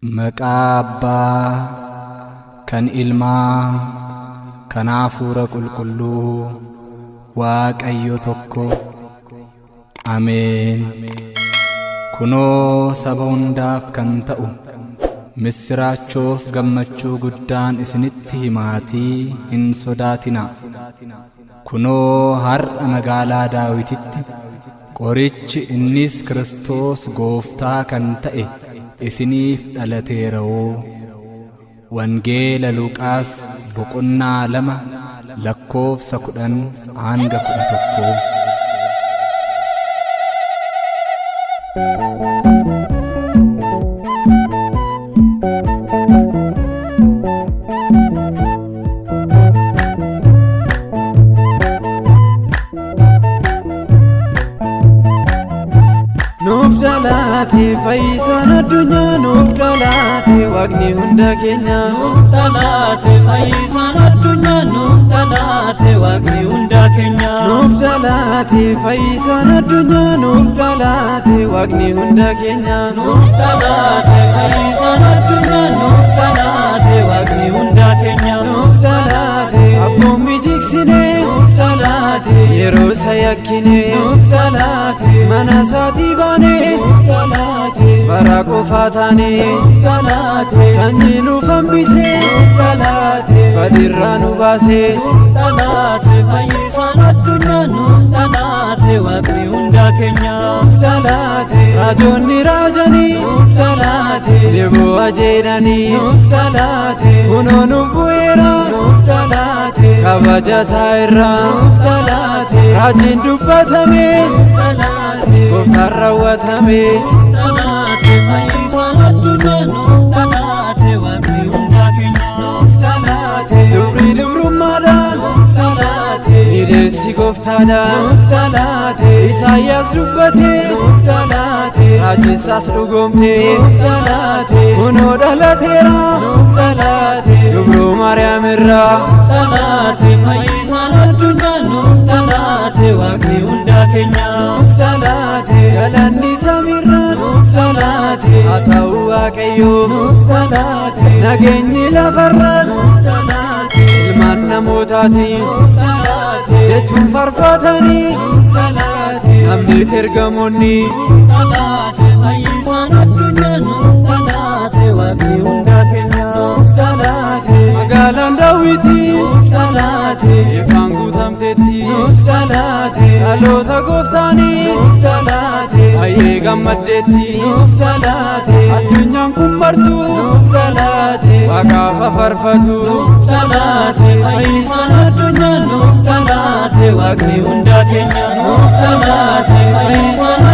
Maqaa Abbaa kan Ilmaa kan Hafuura Qulqulluu Waaqayyo tokko. Ameen. Kunoo saba hundaaf kan ta'u missiraachoof gammachuu guddaan isinitti himaatii hin sodaatinaa. Kunoo har'a magaalaa Daawititti qorichi innis Kiristoos Gooftaa kan ta'e isiniif dhalateera'oo. Wangeela Luqaas boqonnaa 2 lakkoofsa 10 hanga 11. Nuuf dhalaate fayyisaan addunyaa, nuuf dhalaate waaqni hunda keenya. Nuuf dhalaate fayyisaan addunyaa, nuuf dhalaate waaqni hunda keenya. Nuuf dhalaate fayyisaan addunyaa, nuuf dhalaate waaqni hunda keenya. Nuuf dhalaate fayyisaan addunyaa, nuuf dhalaate waaqni hunda keenya. Nuuf dhalaate abboommi jigsine, nuuf dhalaate yeroo isa yakkine, nuuf dhalaate mana isaatii baane, nuuf dhalaate bara qofaa taane, nuuf dhalaate sanyii nuuf hambise, nuuf dhalaate badirraa nu baase. Nuuf dhalaate fayyisaan addunyaa, nuuf dhalaate waaqni hunda keenya. Nuuf dhalaate raajonni raajanii, nuuf dhalaate ni bu'a jedhanii, nuuf dhalaate kunoo nuuf bu'eera, nuuf dhalaate kabaja isaa irraa, nuuf dhalaate raajiin dubbatame, nuuf dhalaate gooftaan raawwatame. Nuuf dhalaate fayyisaan addunyaa, nuuf dhalaate waaqni hunda keenya. Nuuf dhalaate dubri dubrummaadhaan, nuuf dhalaate ni deessi gooftaadhaan, nuuf dhalaate Isaayyaas dubbate, nuuf dhalaate raajiinsaas dhugoomte, nuuf dhalaate kunoo dhalateera, nuuf dhalaate dubroo Maariyaam irraa. Nuuf dhalaate fayyisaan addunyaa, nuuf dhalaate waaqni hunda keenya. Nuuf dhalaate galanni samiirraa, nuuf dhalaate haa ta'u Waaqayyoof, nuuf dhalaate nageenyi lafarraa, nuuf dhalaate ilmaan namootaati, nuuf dhalaate jechuun faarfatanii, nuuf dhalaate namniif ergamoonni. Nuuf dhalaate fayyisaan addunyaa, nuuf dhalaate waaqni hunda keenya. Nuuf dhalaate magaalaan Daawiti, nuuf dhalaate ifaan guutamteetti, nuuf dhalaate dhaloota gooftaanii, nuuf dhalaate baay'ee gammaddeetti, nuuf dhalaate addunyaan kun martuu, nuuf dhalaate waaqaaf faarfatu. Nuuf dhalaate fayyisaan addunyaa, nuuf dhalaate waaqni hunda keenya. Nuuf dhalaate fayyisaan